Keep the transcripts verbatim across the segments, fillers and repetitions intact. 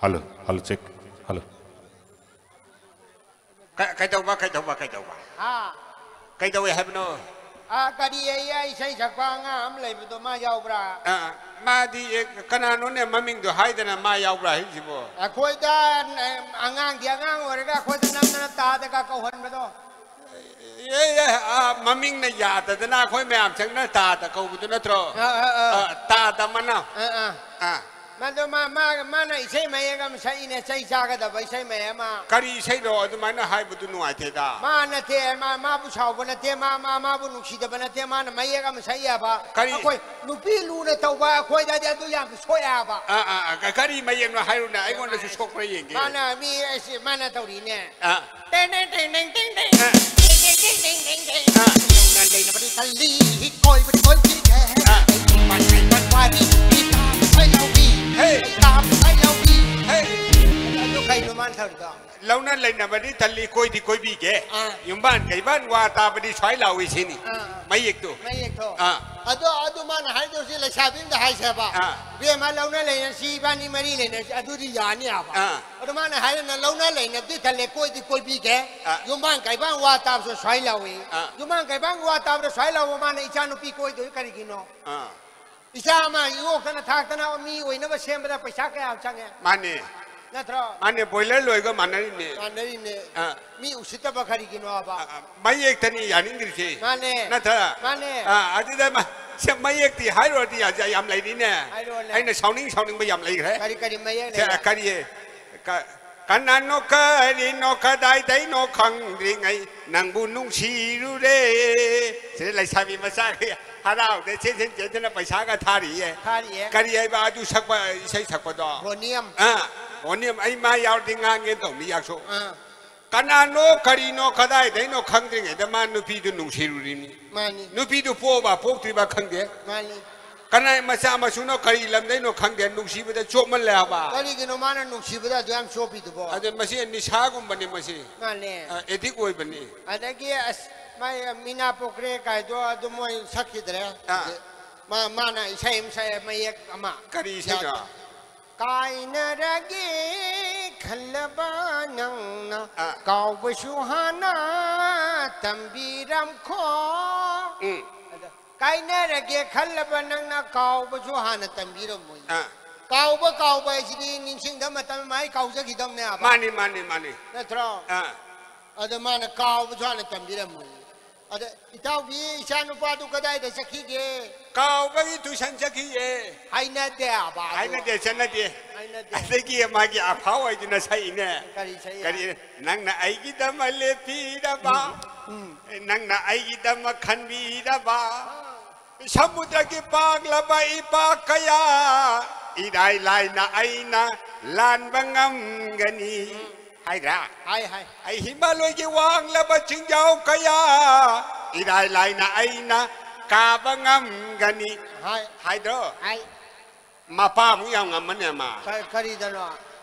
Hello, hello, check. Hello. ꯀ-, ꯀꯩꯗꯧꯕ, ꯀꯩꯗꯧꯕ, ꯀꯩꯗꯧꯕ? ꯍꯥ? ꯀꯩꯗꯧꯋꯦ ꯍꯥꯏꯕꯅꯣ? ꯑꯥ, ꯀꯔꯤ ꯑꯌꯦ, ꯏꯁꯩ ꯁꯛꯄ ꯑꯉꯥꯡ ꯑꯃ ꯂꯩꯕꯗꯣ ꯃꯥ ꯌꯥꯎꯕ꯭ꯔꯥ? ꯑꯥ, ꯃꯥꯗꯤ, ꯑꯦ, ꯀꯅꯥꯅꯣꯅꯦ ꯃꯃꯤꯡꯗꯣ ꯍꯥꯏꯗꯅ ꯃꯥ ꯌꯥꯎꯕ꯭ꯔꯥ ꯍꯥꯏꯁꯤꯕꯣ? ꯑꯩꯈꯣꯏꯗ, ꯑꯦ, ꯑꯉꯥꯡꯗꯤ ꯑꯉꯥꯡ ꯑꯣꯏꯔꯒ ꯑꯩꯈꯣꯏꯗ ꯅꯝꯗꯅ ꯇꯥꯗꯒ ꯀꯧꯍꯟꯕꯗꯣ꯫ ꯑꯦ, ꯑꯦ, ꯑꯥ, ꯃꯃꯤꯡꯅ ꯌꯥꯗꯗꯅ ꯑꯩꯈꯣꯏ ꯃꯌꯥꯝ ꯆꯪꯅ ꯇꯥꯗ ꯀꯧꯕꯗꯨ ꯅꯠꯇ꯭ꯔꯣ? ꯑꯥ, ꯑꯥ, ꯑꯥ꯫ ꯑꯥ, ꯇꯥꯗ ꯃꯅꯥꯎ꯫ ꯑꯥ, ꯑꯥ꯫ ꯑꯥ꯫ ꯃꯗꯨ ꯃꯥ, ꯃꯥ, ꯃꯥꯅ ꯏꯁꯩ ꯃꯌꯦꯛ ꯑꯃ ꯁꯛꯏꯅꯦ, ꯆꯩ ꯆꯥꯒꯗꯕ ꯏꯁꯩ ꯃꯌꯦꯛ ꯑꯃ꯫ ꯀꯔꯤ ꯏꯁꯩꯅꯣ? ꯑꯗꯨꯃꯥꯏꯅ ꯍꯥꯏꯕꯗꯨ ꯅꯨꯡꯉꯥꯏꯇꯦꯗ꯫ ꯃꯥ ꯅꯠꯇꯦ, ꯃꯥ, ꯃꯥꯕꯨ ꯁꯥꯎꯕ ꯅꯠꯇꯦ, ꯃꯥ, ꯃꯥ, ꯃꯥꯕꯨ ꯅꯨꯡꯁꯤꯗꯕ ꯅꯠꯇꯦ, ꯃꯥꯅ ꯃꯌꯦꯛ ꯑꯃ ꯁꯛꯏ ꯍꯥꯏꯕ꯫ ꯀꯔꯤ? ꯑꯩꯈꯣꯏ ꯅꯨꯄꯤ ꯂꯨꯅ ꯇꯧꯕ ꯑꯩꯈꯣꯏꯗꯗꯤ ꯑꯗꯨ ꯌꯥꯝ ꯁꯣꯛꯑꯦ ꯍꯥꯏꯕ꯫ ꯑꯥ, ꯑꯥ, ꯑꯥ, ꯀ-, ꯀꯔꯤ ꯃꯌꯦꯛꯅꯣ ꯍꯥꯏꯔꯨꯅꯦ, ꯑꯩꯉꯣꯟꯗꯁꯨ ꯁꯣꯛꯄ꯭ꯔꯥ ꯌꯦꯡꯒꯦ꯫ ꯃꯥꯅ ꯃꯤ ꯑꯁꯤ, ꯃꯥꯅ ꯇꯧꯔꯤꯅꯦ꯫ ꯑꯥ꯫ ꯇꯦꯡ, ꯇꯦꯡ, ꯇꯦꯡ, ꯇꯦꯡ, ꯇꯦꯡ, ꯇꯦꯡ꯫ ꯑꯥ꯫ ꯇꯦꯡ, ꯇꯦꯡ, ꯇꯦꯡ, ꯇꯦꯡ, ꯇꯦꯡ꯫ ꯑꯥ꯫ ꯂꯧꯅ ꯂꯩꯅꯕꯗꯤ ꯇꯜꯂꯤ, ꯀꯣꯏꯕꯗꯤ ꯀꯣꯏꯕꯤꯒꯦ꯫ ꯑꯥ꯫ ꯑꯩ ꯄꯥꯏ ꯄꯥꯏ ꯄꯥꯏ ꯋꯥꯔꯤ, ꯏ ꯇꯥꯕ ꯁꯣꯏ ꯂꯧꯕꯤ꯫ ꯍꯦ꯫ ꯑꯩ ꯇꯥꯕ ꯁꯣꯏ ꯂꯧꯕꯤ꯫ ꯍꯦ꯫ ꯑꯗꯨ ꯀꯩꯅꯣ ꯃꯥꯅ ꯇꯧꯔꯤꯗꯣ? ꯂꯧꯅ ꯂꯩꯅꯕꯗꯤ ꯇꯜꯂꯤ, ꯀꯣꯏꯗꯤ ꯀꯣꯏꯕꯤꯒꯦ꯫ ꯑꯥ꯫ ꯌꯨꯝꯕꯥꯟ ꯀꯩꯕꯥꯟ ꯋꯥ ꯇꯥꯕꯗꯤ ꯁ꯭ꯋꯥꯏ ꯂꯥꯎꯏ ꯁꯤꯅꯤ꯫ ꯑꯥ, ꯑꯥ꯫ ꯃꯌꯦꯛꯇꯣ꯫ ꯃꯌꯦꯛꯇꯣ꯫ ꯑꯥ꯫ ꯑꯗꯣ, ꯑꯗꯨ ꯃꯥꯅ ꯍꯥꯏꯗꯧꯁꯤ ꯂꯩꯁꯥꯕꯤ ꯑꯃꯗ ꯍꯥꯏꯁꯦꯕ꯫ ꯑꯥ꯫ "ꯏꯕꯦꯝꯃ, ꯂꯧꯅ ꯂꯩꯅꯁꯤ, ꯏꯕꯥꯅꯤ ꯃꯔꯤ ꯂꯩꯅꯁꯤ", ꯑꯗꯨꯗꯤ ꯌꯥꯅꯤ ꯍꯥꯏꯕ꯫ ꯑꯥ꯫ ꯑꯗꯣ ꯃꯥꯅ ꯍꯥꯏꯔꯅ ꯂꯧꯅ ꯂꯩꯅꯕꯗꯤ ꯇꯜꯂꯦ, ꯀꯣꯏꯗꯤ ꯀꯣꯏꯕꯤꯒꯦ꯫ ꯑꯥ꯫ ꯌꯨꯝꯕꯥꯟ ꯀꯩꯕꯥꯟ ꯋꯥ ꯇꯥꯕꯁꯨ ꯁ꯭ꯋꯥꯏ ꯂꯥꯎꯏ꯫ ꯑꯥ꯫ ꯌꯨꯝꯕꯥꯟ ꯀꯩꯕꯥꯟ ꯋꯥ ꯇꯥꯕꯗ ꯁ꯭ꯋꯥꯏ ꯂꯥꯎꯕ ꯃꯥꯅ ꯏꯆꯥ ꯅꯨꯄꯤ ꯀꯣꯏꯗꯣꯏ ꯀꯔꯤꯒꯤꯅꯣ? ꯑꯥ꯫ ꯏꯆꯥ ꯑꯃ ꯌꯣꯛꯇꯅ ꯊꯥꯛꯇꯅ ꯃꯤ ꯑꯣꯏꯅꯕ ꯁꯦꯝꯕꯗ ꯄꯩꯁꯥ ꯀꯌꯥ ꯆꯪꯉꯦ? ꯃꯥꯅꯦ꯫ ꯅꯠꯇ꯭ꯔꯣ? ꯃꯥꯅꯦ, ꯕꯣꯏꯂꯔ ꯂꯣꯏꯒ ꯃꯥꯟꯅꯔꯤꯅꯦ꯫ ꯃꯥꯟꯅꯔꯤꯅꯦ꯫ ꯑꯥ꯫ ꯃꯤ ꯎꯁꯤꯠꯇꯕ ꯀꯔꯤꯒꯤꯅꯣ ꯍꯥꯏꯕ? ꯑꯥ, ꯑꯥ, ꯃꯌꯦꯛꯇꯅꯤ ꯌꯥꯅꯤꯡꯗ꯭ꯔꯤꯁꯦ꯫ ꯃꯥꯅꯦ꯫ ꯅꯠꯇ꯭ꯔꯥ? ꯃꯥꯅꯦ꯫ ꯑꯥ, ꯑꯗꯨꯗ ꯃ-, ꯁꯦ, ꯃꯌꯦꯛꯇꯤ ꯍꯥꯏꯔꯨꯔꯗꯤ ꯌꯥ-, ꯌꯥ-, ꯌꯥꯝ ꯂꯩꯔꯤꯅꯦ꯫ ꯍꯥꯏꯔꯣꯅꯦ꯫ ꯑꯩꯅ ꯁꯥꯎꯅꯤꯡ ꯁꯥꯎꯅꯤꯡꯕ ꯌꯥꯝ ꯂꯩꯈ꯭ꯔꯦ꯫ ꯀꯔꯤ, ꯀꯔꯤ ꯃꯌꯦꯛ ꯁꯦ, ꯂꯩꯔꯦ? ꯀꯔꯤ? ꯀ-, ꯀꯅꯥꯅꯣ ꯀꯔꯤꯅꯣ ꯀꯗꯥꯏꯗꯩꯅꯣ ꯈꯪꯗ꯭ꯔꯤꯉꯩ ꯅꯪꯕꯨ ꯅꯨꯡꯁꯤꯔꯨꯔꯦ꯫ ꯁꯤꯗ ꯂꯩꯁꯥꯕꯤ ꯃꯆꯥꯈꯩ ꯍꯔꯥꯎꯗ ꯆꯦꯟ ꯆꯦꯟ ꯆꯦꯟꯗꯅ ꯄꯩꯁꯥꯒ ꯊꯥꯔꯤꯌꯦ꯫ ꯊꯥꯔꯤꯌꯦ꯫ ꯀꯔꯤ ꯍꯥꯏꯕ ꯑꯗꯨ ꯁꯛꯄ, ꯏꯁꯩ ꯁꯛꯄꯗꯣ? ꯕꯣꯅꯤꯌꯝ꯫ ꯑꯥ, ꯕꯣꯅꯤꯌꯝ, ꯑꯩ ꯃꯥ ꯌꯥꯎꯔꯗꯤ ꯉꯥꯡꯒꯦ ꯇꯧꯅꯤ, ꯌꯥꯛꯁꯨ꯫ ꯑꯥ꯫ ꯀꯅꯥꯅꯣ ꯀꯔꯤꯅꯣ ꯀꯗꯥꯏꯗꯩꯅꯣ ꯈꯪꯗ꯭ꯔꯤꯉꯩꯗ ꯃꯥ ꯅꯨꯄꯤꯗꯨ ꯅꯨꯡꯁꯤꯔꯨꯔꯤꯅꯤ꯫ ꯃꯥꯅꯤ꯫ ꯅꯨꯄꯤꯗꯨ ꯄꯣꯛꯑꯕ ꯄꯣꯛꯇ꯭ꯔꯤꯕ ꯈꯪꯗꯦ꯫ ꯃꯥꯅꯤ꯫ ꯀꯅꯥꯏ ꯃꯆꯥ ꯃꯁꯨꯅꯣ ꯀꯔꯤ ꯂꯝꯗꯩꯅꯣ ꯈꯪꯗꯦ, ꯅꯨꯡꯁꯤꯕꯗ ꯆꯣꯞꯃꯜꯂꯦ ꯍꯥꯏꯕ꯫ ꯀꯔꯤꯒꯤꯅꯣ ꯃꯥꯅ ꯅꯨꯡꯁꯤꯕꯗ ꯑꯗꯨ ꯌꯥꯝ ꯆꯣꯞꯄꯤꯗꯨꯕꯣ? ꯑꯗꯨ ꯃꯁꯤ ꯅꯤꯁꯥꯒꯨꯝꯕꯅꯤ ꯃꯁꯤ꯫ ꯃꯥꯅꯦ꯫ ꯑ, ꯑꯦꯗꯤꯛ ꯑꯣꯏꯕꯅꯤ꯫ ꯑꯗꯒꯤ ꯑꯁ, ꯃꯥꯏ ꯃꯤꯅꯥ ꯄꯣꯛꯈ꯭ꯔꯦ ꯀꯥꯏꯗꯣ ꯑꯗꯨ ꯃꯣꯏ ꯁꯛꯈꯤꯗ꯭ꯔꯦ꯫ ꯑꯥ꯫ ꯃꯥ, ꯃꯥꯅ ꯏꯁꯩ ꯑꯃ ꯁꯛꯑꯦ, ꯃꯌꯦꯛ ꯑꯃ꯫ ꯀꯔꯤ ꯏꯁꯩꯅꯣ? ꯌꯥꯗꯦ꯫ ꯀꯥꯏꯅꯔꯒꯦ ꯈꯜꯂꯕ ꯅꯪꯅ ꯑꯥ꯫ ꯀꯥꯎꯕꯁꯨ ꯍꯥꯟꯅ ꯇꯝꯕꯤꯔꯝꯈꯣ꯫ ꯎꯝ꯫ ꯑꯗ ꯀꯥꯏꯅꯔꯒꯦ ꯈꯜꯂꯕ ꯅꯪꯅ ꯀꯥꯎꯕꯁꯨ ꯍꯥꯟꯅ ꯇꯝꯕꯤꯔꯝꯃꯣꯏ꯫ ꯑꯥ꯫ ꯀꯥꯎꯕ ꯀꯥꯎꯕ ꯍꯥꯏꯁꯤꯗꯤ ꯅꯤꯡꯁꯤꯡꯗꯕ ꯃꯇꯝ ꯃꯥꯏ ꯀꯥꯎꯖꯈꯤꯗꯕꯅꯦꯕ꯫ ꯃꯥꯅꯤ, ꯃꯥꯅꯤ, ꯃꯥꯅꯤ꯫ ꯅꯠꯇ꯭ꯔꯣ? ꯑꯥ꯫ ꯑꯗ ꯃꯥꯅ ꯀꯥꯎꯕꯁꯨ ꯍꯥꯟꯅ ꯇꯝꯕꯤꯔꯝꯃꯣꯏ꯫ ꯑꯗ ꯏꯇꯥꯎꯕꯤ, ꯏꯆꯥ ꯅꯨꯄꯥꯗꯨ ꯀꯗꯥꯏꯗ ꯆꯠꯈꯤꯒꯦ? ꯀꯥꯎꯕꯒꯤ tuition ꯆꯠꯈꯤꯌꯦ꯫ ꯍꯥꯏꯅꯗꯦ ꯍꯥꯏꯕ ꯑꯗꯨ꯫ ꯍꯥꯏꯅꯗꯦ, ꯆꯠꯅꯗꯦ꯫ ꯍꯥꯏꯅꯗꯦ꯫ ꯑꯗꯒꯤ ꯃꯥꯒꯤ ꯑꯐꯥꯎ ꯍꯥꯏꯗꯨꯅ ꯁꯛꯏꯅꯦ꯫ ꯀꯔꯤ ꯁꯛꯏ? ꯀꯔꯤ? ꯅꯪꯅ ꯑꯩꯒꯤꯗꯃꯛ ꯂꯦꯞꯄꯤꯔꯕ, ꯎꯝ, ꯎꯝ꯫ ꯅꯪꯅ ꯑꯩꯒꯤꯗꯃꯛ ꯈꯟꯕꯤꯔꯕ, ꯁꯃꯨꯗ꯭ꯔꯒꯤ ꯄꯥꯛꯂꯕ ꯏꯄꯥꯛ ꯀꯌꯥ ꯏꯔꯥꯏ ꯂꯥꯏꯅ ꯑꯩꯅ ꯂꯥꯟꯕ ꯉꯝꯒꯅꯤ꯫ ꯎꯝ꯫ ꯍꯥꯏꯗ꯭ꯔꯥ? ꯍꯥꯏ, ꯍꯥꯏ꯫ ꯑꯩ ꯍꯤꯃꯥꯂꯣꯏꯒꯤ ꯋꯥꯡꯂꯕ ꯆꯤꯡꯖꯥꯎ ꯀꯌꯥ ꯏꯔꯥꯏ ꯂꯥꯏꯅ ꯑꯩꯅ ꯀꯥꯕ ꯉꯝꯒꯅꯤ꯫ ꯍꯥꯏ꯫ ꯍꯥꯏꯗ꯭ꯔꯣ? ꯍꯥꯏ꯫ ꯃꯄꯥ ꯑꯃꯨꯛ ꯌꯥꯝ ꯉꯝꯃꯅꯦ ꯃꯥ꯫ ꯀ-, ꯀꯔꯤꯗꯅꯣ?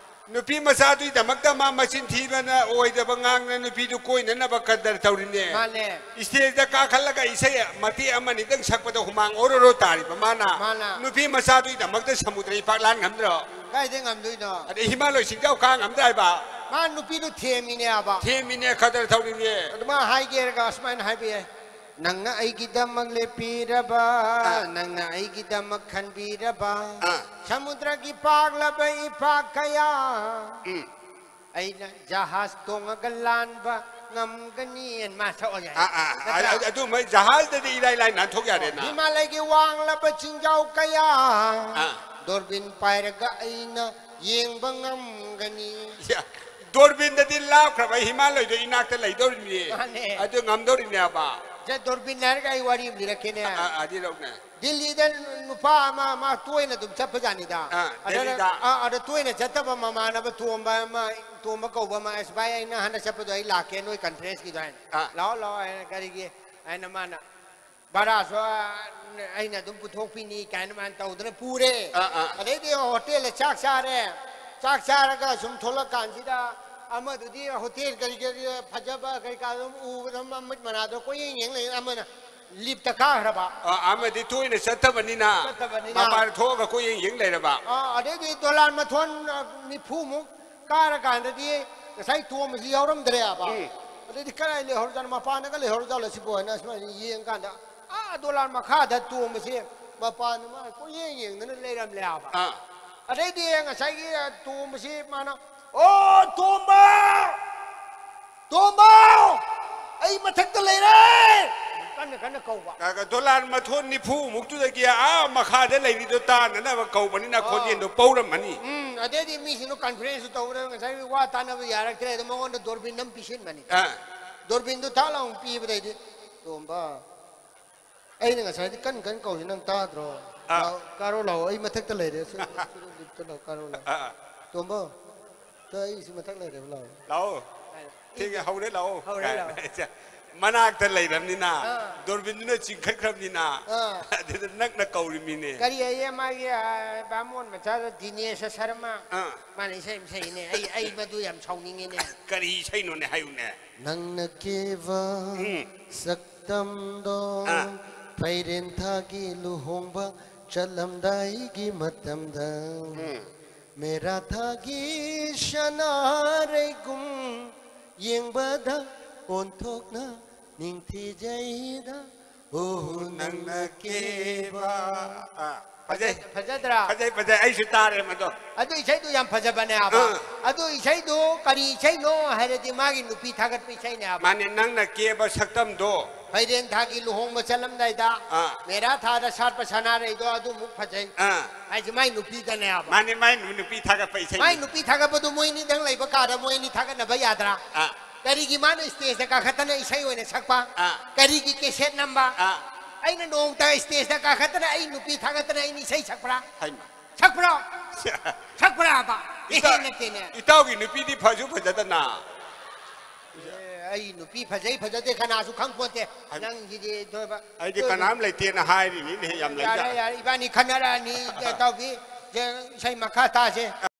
ꯅꯨꯄꯤ ꯃꯆꯥꯗꯨꯒꯤꯗꯃꯛꯇ ꯃꯥ ꯃꯆꯤꯟ ꯊꯤꯕꯅ ꯑꯣꯏꯗꯕ ꯉꯥꯡꯅ ꯅꯨꯄꯤꯗꯨ ꯀꯣꯏꯅꯅꯕ ꯀꯗꯔ ꯇꯧꯔꯤꯅꯦ꯫ ꯃꯥꯅꯦ꯫ Stageꯇ ꯀꯥꯈꯠꯂꯒ ꯏꯁꯩ ꯃꯇꯦꯛ ꯑꯃꯅꯤꯗꯪ ꯁꯛꯄꯗ ꯍꯨꯃꯥꯡ ꯑꯣꯔꯣ ꯑꯣꯔꯣ ꯇꯥꯔꯤꯕ ꯃꯥꯅ꯫ ꯃꯥꯅ꯫ ꯅꯨꯄꯤ ꯃꯆꯥꯗꯨꯒꯤꯗꯃꯛꯇ ꯁꯃꯨꯗ꯭ꯔ ꯏꯄꯥꯛ ꯂꯥꯟ ꯉꯝꯗ꯭ꯔꯣ? ꯀꯥꯏꯗꯩ ꯉꯝꯗꯣꯏꯅꯣ? ꯑꯗꯩ ꯍꯤꯃꯥꯂꯣꯏ ꯆꯤꯡꯖꯥꯎ ꯀꯥ ꯉꯝꯗ꯭ꯔꯥ ꯍꯥꯏꯕ? ꯃꯥ ꯅꯨꯄꯤꯗꯨ ꯊꯦꯝꯃꯤꯅꯦ ꯍꯥꯏꯕ꯫ ꯊꯦꯝꯃꯤꯅꯦ, ꯀꯗꯔ ꯇꯧꯔꯤꯅꯦ꯫ ꯑꯗꯨ ꯃꯥ ꯍꯥꯏꯒꯦꯔꯒ ꯑꯁꯨꯃꯥꯏꯅ ꯍꯥꯏꯕ ꯌꯥꯏ꯫ ꯅꯪꯅ ꯑꯩꯒꯤꯗꯃꯛ ꯂꯦꯞꯄꯤꯔꯕ, ꯑꯥ꯫ ꯅꯪꯅ ꯑꯩꯒꯤꯗꯃꯛ ꯈꯟꯕꯤꯔꯕ, ꯑꯥ꯫ ꯁꯃꯨꯗ꯭ꯔꯒꯤ ꯄꯥꯛꯂꯕ ꯏꯄꯥꯛ ꯀꯌꯥ ꯎꯝ꯫ ꯑꯩꯅ ꯖꯍꯥꯖ ꯇꯣꯡꯉꯒ ꯂꯥꯟꯕ ꯉꯝꯒꯅꯤ ꯍꯥꯏꯅ ꯃꯥ ꯁꯛꯑꯣ ꯌꯥꯏ꯫ ꯑꯥ, ꯑꯥ, ꯅꯠꯇ꯭ꯔꯥ? ꯑꯗꯨ, ꯑꯗꯨꯃ ꯖꯍꯥꯖꯇꯗꯤ ꯏꯔꯥꯏ ꯂꯥꯏꯅ ꯂꯥꯟꯊꯣꯛ ꯌꯥꯔꯦꯅ꯫ ꯍꯤꯃꯥꯂꯌꯒꯤ ꯋꯥꯡꯂꯕ ꯆꯤꯡꯖꯥꯎ ꯀꯌꯥ ꯑꯥ꯫ ꯗꯣꯔꯕꯤꯟ ꯄꯥꯏꯔꯒ ꯑꯩꯅ ꯌꯦꯡꯕ ꯉꯝꯒꯅꯤ꯫ ꯌꯥ, ꯗꯣꯔꯕꯤꯟꯗꯗꯤ ꯂꯥꯞꯈ꯭ꯔꯕ ꯍꯤꯃꯥꯂꯣꯏꯗꯣ ꯏꯅꯥꯛꯇ ꯂꯩꯗꯧꯔꯤꯅꯦ꯫ ꯃꯥꯅꯦ꯫ ꯑꯗꯨ ꯉꯝꯗꯧꯔꯤꯅꯦꯕ꯫ ꯁꯦ, ꯗꯣꯔꯕꯤꯟ ꯍꯥꯏꯔꯒ ꯑꯩ ꯋꯥꯔꯤ ꯑꯃ ꯂꯤꯔꯛꯀꯦꯅꯦ꯫ ꯑꯥ, ꯑꯥ, ꯂꯤꯔꯛꯎꯅꯦ꯫ ꯗꯤꯜꯂꯤꯗ ꯅꯨꯄꯥ ꯑꯃ, ꯃꯥ ꯇꯣꯏꯅ ꯑꯗꯨꯝ ꯆꯠꯄꯖꯥꯠꯅꯤꯗ꯫ ꯑꯥ, ꯑꯗ, ꯗꯦꯜꯂꯤꯗ꯫ ꯑꯥ, ꯑꯗ ꯇꯣꯏꯅ ꯆꯠꯇꯕ ꯃꯃꯥꯟꯅꯕ ꯇꯣꯝꯕ ꯑꯃ, ꯇꯣꯝꯕ ꯀꯧꯕ ꯑꯃ, "ꯑꯁ ꯚꯥꯏ, ꯑꯩ ꯅꯪ ꯍꯟꯗꯛ ꯆꯠꯄꯗꯣ ꯑꯩ ꯂꯥꯛꯀꯦ ꯅꯣꯏ conferenceꯀꯤꯗꯣ" ꯍꯥꯏꯅ꯫ ꯑꯥ꯫ "ꯂꯥꯛꯑꯣ, ꯂꯥꯛꯑꯣ" ꯍꯥꯏꯅ꯫ "ꯀꯔꯤꯒꯤ?" ꯍꯥꯏꯅ ꯃꯥꯅ, "ꯚꯔꯥꯁꯨ, ꯑ, ꯑꯩꯅ ꯑꯗꯨꯝ ꯄꯨꯊꯣꯛꯄꯤꯅꯤ" ꯀꯥꯏꯅ ꯃꯥꯅ ꯇꯧꯗꯅ ꯄꯨꯔꯦ꯫ ꯑꯥ, ꯑꯥ꯫ ꯑꯗꯩꯗꯤ ꯍꯣꯇꯦꯜꯗ ꯆꯥꯛ ꯆꯥꯔꯦ꯫ ꯆꯥꯛ ꯆꯥꯔꯒ ꯁꯨꯝ ꯊꯣꯛꯂꯛꯀꯥꯟꯁꯤꯗ ꯑꯃꯗꯨꯗꯤ ꯍꯣꯇꯦꯜ ꯀꯔꯤ ꯀꯔꯤ ꯐꯖꯕ ꯀꯔꯤ ꯀꯥ ꯑꯗꯨꯝ ꯎꯕꯗ ꯃꯃꯤꯠ ꯃꯅꯥꯗꯣ ꯀꯣꯏꯌꯦꯡ ꯌꯦꯡ ꯂꯩ꯫ ꯑꯃꯅ ꯂꯤꯞꯇ ꯀꯥꯈ꯭ꯔꯕ꯫ ꯑ, ꯑꯃꯗꯤ ꯇꯣꯏꯅ ꯆꯠꯇꯕꯅꯤꯅ, ꯆꯠꯇꯕꯅꯤꯅ꯫ ꯃꯄꯥꯟ ꯊꯣꯛꯑꯒ ꯀꯣꯏꯌꯦꯡ ꯌꯦꯡ ꯂꯩꯔꯕ꯫ ꯑ, ꯑꯗꯩꯗꯤ ꯗꯣꯂꯥꯟ ꯃꯊꯣꯟ, ꯑ, ꯅꯤꯐꯨꯃꯨꯛ ꯀꯥꯔꯀꯥꯟꯗꯗꯤ ꯉꯁꯥꯏ ꯇꯣꯝꯕꯁꯤ ꯌꯥꯎꯔꯝꯗ꯭ꯔꯦꯕ꯫ ꯎꯝ꯫ ꯑꯗꯩꯗꯤ ꯀꯗꯥꯏ ꯂꯩꯍꯧꯔꯖꯥꯠꯅꯣ, ꯃꯄꯥꯟꯗꯒ ꯂꯩꯍꯧꯔꯖꯥꯠꯂꯣ ꯁꯤꯕꯨ ꯍꯥꯏꯅ ꯁꯨꯃꯥꯏꯅ ꯌꯦꯡꯀꯥꯟꯗ, ꯑꯥ ꯗꯣꯂꯥꯟ ꯃꯈꯥꯗ ꯇꯣꯝꯕꯁꯤ ꯃꯄꯥꯟꯗ ꯃꯥ ꯀꯣꯏꯌꯦꯡ ꯌꯦꯡꯗꯅ ꯂꯩꯔꯝꯂꯦꯕ꯫ ꯑꯥ꯫ ꯑꯗꯩꯗꯤ ꯉꯁꯥꯏꯒꯤ ꯇꯣꯝꯕꯁꯤ ꯃꯥꯅ, "ꯑꯣ, ꯇꯣꯝꯕ! ꯇꯣꯝꯕ! ꯑꯩ ꯃꯊꯛꯇ ꯂꯩꯔꯦ!" ꯀꯟꯅ ꯀꯟꯅ ꯀꯧꯕ꯫ ꯀ-, ꯀ-, ꯗꯣꯂꯥꯟ ꯃꯊꯣꯟ ꯅꯤꯐꯨ ꯃꯨꯛꯇꯨꯗꯒꯤ ꯑꯥ ꯃꯈꯥꯗ ꯂꯩꯔꯤꯗꯣ ꯇꯥꯅꯅꯕ ꯀꯧꯕꯅꯤꯅ ꯑꯣ꯫ ꯈꯣꯟꯖꯦꯜꯗꯣ ꯄꯧꯔꯝꯃꯅꯤ꯫ ꯎꯝ, ꯑꯗꯩꯗꯤ ꯃꯤꯁꯤꯡꯗꯣ conference ꯇꯧꯕꯗ ꯉꯁꯥꯏꯒꯤ ꯋꯥ ꯇꯥꯅꯕ ꯌꯥꯔꯛꯇ꯭ꯔꯦ꯫ ꯑꯗꯣ ꯃꯉꯣꯟꯗ ꯗꯣꯔꯕꯤꯟ ꯑꯃ ꯄꯤꯁꯤꯟꯕꯅꯤ꯫ ꯑꯥ꯫ ꯗꯣꯔꯕꯤꯟꯗꯨ ꯊꯥꯛ ꯂꯥꯎꯅ ꯄꯤꯕꯗꯩꯗꯤ, "ꯇꯣꯝꯕ, ꯑꯩꯅ ꯉꯁꯥꯏꯗꯤ ꯀꯟ ꯀꯟ ꯀꯧꯔꯤ, ꯅꯪ ꯇꯥꯗ꯭ꯔꯣ? ꯑꯥ꯫ ꯂꯥꯛꯑꯣ, ꯀꯥꯔꯣ ꯂꯥꯛꯑꯣ, ꯑꯩ ꯃꯊꯛꯇ ꯂꯩꯔꯦ꯫ ꯁꯤ, ꯁꯤ ꯂꯤꯞꯇ ꯂꯥꯛꯑꯣ, ꯀꯥꯔꯣ ꯂꯥꯛꯑꯣ꯫ ꯑꯥ, ꯑꯥ꯫ ꯇꯣꯝꯕꯣ, ꯇꯣ, ꯑꯩ ꯁꯤ ꯃꯊꯛ ꯂꯩꯔꯦꯕ, ꯂꯥꯛꯑꯣ꯫ ꯂꯥꯛꯑꯣ꯫ ꯍꯥꯏ꯫ ꯊꯦꯡꯉꯦ, ꯍꯧꯔꯦ, ꯂꯥꯛꯑꯣ꯫ ꯍꯧꯔꯦ, ꯀꯥꯏꯅ꯫ ꯂꯥꯛꯑꯣ꯫ ꯃꯅꯥꯛꯇ ꯂꯩꯔꯕꯅꯤꯅ ꯑꯥ꯫ ꯗꯣꯔꯕꯤꯟꯗꯨꯅ ꯆꯤꯡꯈꯠꯈ꯭ꯔꯕꯅꯤꯅ ꯑꯥ꯫ ꯑꯗꯨꯗ ꯅꯛꯅ ꯀꯧꯔꯤꯃꯤꯅꯦ꯫ ꯀꯔꯤ ꯍꯥꯏꯌꯦ ꯃꯥꯒꯤ, ꯑ, ꯕꯥꯃꯣꯟ ꯃꯆꯥꯗꯣ ꯗꯤꯅꯦꯁ ꯁꯔꯃ? ꯑꯥ꯫ ꯃꯥꯅ ꯏꯁꯩ ꯑꯃ ꯁꯛꯏꯅꯦ꯫ ꯑꯩ, ꯑꯩ ꯃꯗꯨ ꯌꯥꯝ ꯁꯥꯎꯅꯤꯡꯉꯤꯅꯦ꯫ ꯀꯔꯤ ꯏꯁꯩꯅꯣꯅꯦ, ꯍꯥꯏꯌꯨꯅꯦ꯫ ꯅꯪꯅ ꯀꯦꯕ ꯎꯝ꯫ ꯁꯛꯇꯝꯗꯣ ꯑꯥ꯫ ꯐꯩꯔꯦꯟ ꯊꯥꯒꯤ ꯂꯨꯍꯣꯡꯕ ꯆꯠꯂꯝꯗꯥꯏꯒꯤ ꯃꯇꯝꯗ ꯎꯝ꯫ ꯃꯦꯔꯥ ꯊꯥꯒꯤ ꯁꯅꯥꯔꯩꯒꯨꯝ ꯌꯦꯡꯕꯗ ꯑꯣꯟꯊꯣꯛꯅ ꯅꯤꯡꯊꯤꯖꯩꯗ꯫ ꯑꯣ, ꯅꯪꯅ ꯀꯦꯕ꯫ ꯑꯥ, ꯐꯖꯩ꯫ ꯐꯖꯗ꯭ꯔꯥ? ꯐꯖꯩ, ꯐꯖꯩ꯫ ꯑꯩꯁꯨ ꯇꯥꯔꯦ ꯃꯗꯣ꯫ ꯑꯗꯨ ꯏꯁꯩꯗꯨ ꯌꯥꯝ ꯐꯖꯕꯅꯦ ꯍꯥꯏꯕ꯫ ꯑꯥ꯫ ꯑꯗꯨ ꯏꯁꯩꯗꯨ ꯀꯔꯤ ꯏꯁꯩꯅꯣ ꯍꯥꯏꯔꯗꯤ ꯃꯥꯒꯤ ꯅꯨꯄꯤ ꯊꯥꯒꯠꯄ ꯏꯁꯩꯅꯦ ꯍꯥꯏꯕ꯫ ꯃꯥꯅꯦ, ꯅꯪꯅ ꯀꯦꯕ ꯁꯛꯇꯝꯗꯣ꯫ ꯐꯩꯔꯦꯟ ꯊꯥꯒꯤ ꯂꯨꯍꯣꯡꯕ ꯆꯠꯂꯝꯗꯥꯏꯗ ꯑꯥ꯫ ꯃꯦꯔꯥ ꯊꯥꯗ ꯁꯥꯠꯄ ꯁꯅꯥꯔꯩꯗꯣ ꯑꯗꯨꯃꯨꯛ ꯐꯖꯩ꯫ ꯑꯥ꯫ ꯍꯥꯏꯁꯦ ꯃꯥꯏ ꯅꯨꯄꯤꯗꯅꯦ ꯍꯥꯏꯕ꯫ ꯃꯥꯅꯦ, ꯃꯥꯏ ꯅꯨ-, ꯅꯨꯄꯤ ꯊꯥꯒꯠꯄ ꯏꯁꯩꯅꯤ꯫ ꯃꯥꯏ ꯅꯨꯄꯤ ꯊꯥꯒꯠꯄꯗꯨ ꯃꯣꯏ ꯑꯅꯤꯗꯪ ꯂꯩꯕ ꯀꯥꯗ ꯃꯣꯏ ꯑꯅꯤ ꯊꯥꯒꯠꯅꯕ ꯌꯥꯗ꯭ꯔꯥ? ꯑꯥ꯫ ꯀꯔꯤꯒꯤ ꯃꯥꯅ stage ꯇ ꯀꯥꯈꯠꯇꯅ ꯏꯁꯩ ꯑꯣꯏꯅ ꯁꯛꯄ? ꯑꯥ꯫ ꯀꯔꯤꯒꯤ cassette ꯅꯝꯕ? ꯑꯥ꯫ ꯑꯩꯅ ꯅꯣꯡꯃꯇ stage ꯇ ꯀꯥꯈꯠꯇꯅ ꯑꯩ ꯅꯨꯄꯤ ꯊꯥꯒꯠꯇꯅ ꯑꯩꯅ ꯏꯁꯩ ꯁꯛꯄ꯭ꯔꯥ? ꯍꯩꯃꯥ꯫ ꯁꯛꯄ꯭ꯔꯣ? ꯁꯛꯄ꯭ꯔꯥ ꯍꯥꯏꯕ? ꯏꯇꯥꯎ-, ꯏꯍꯦꯟ ꯅꯠꯇꯦꯅꯦ꯫ ꯏꯇꯥꯎꯒꯤ ꯅꯨꯄꯤꯗꯤ ꯐꯁꯨ ꯐꯖꯗꯅ꯫ ꯑꯦ, ꯑꯩ ꯅꯨꯄꯤ ꯐꯖꯩ ꯐꯖꯗꯦ ꯀꯅꯥꯁꯨ ꯈꯪꯄꯣꯟꯇꯦ꯫ ꯍꯩꯃꯥ꯫ ꯅꯪꯁꯤꯗꯤ ꯊꯣꯏꯕ-, ꯑꯩꯗꯤ ꯊꯣꯏꯕ-, ꯀꯅꯥꯝ ꯂꯩꯇꯦꯅ ꯍꯥꯏꯔꯤꯅꯤꯅꯦ, ꯌꯥꯝ ꯌꯥꯔꯦ, ꯂꯩꯖꯥꯠꯅꯤ꯫ ꯌꯥꯔꯦ, ꯏꯕꯥꯅꯤ ꯈꯟꯅꯔꯛꯑꯅꯤ, ꯏꯇꯥꯎꯕꯤ꯫ ꯁꯦ, ꯏꯁꯩ ꯃꯈꯥ ꯇꯥꯁꯦ꯫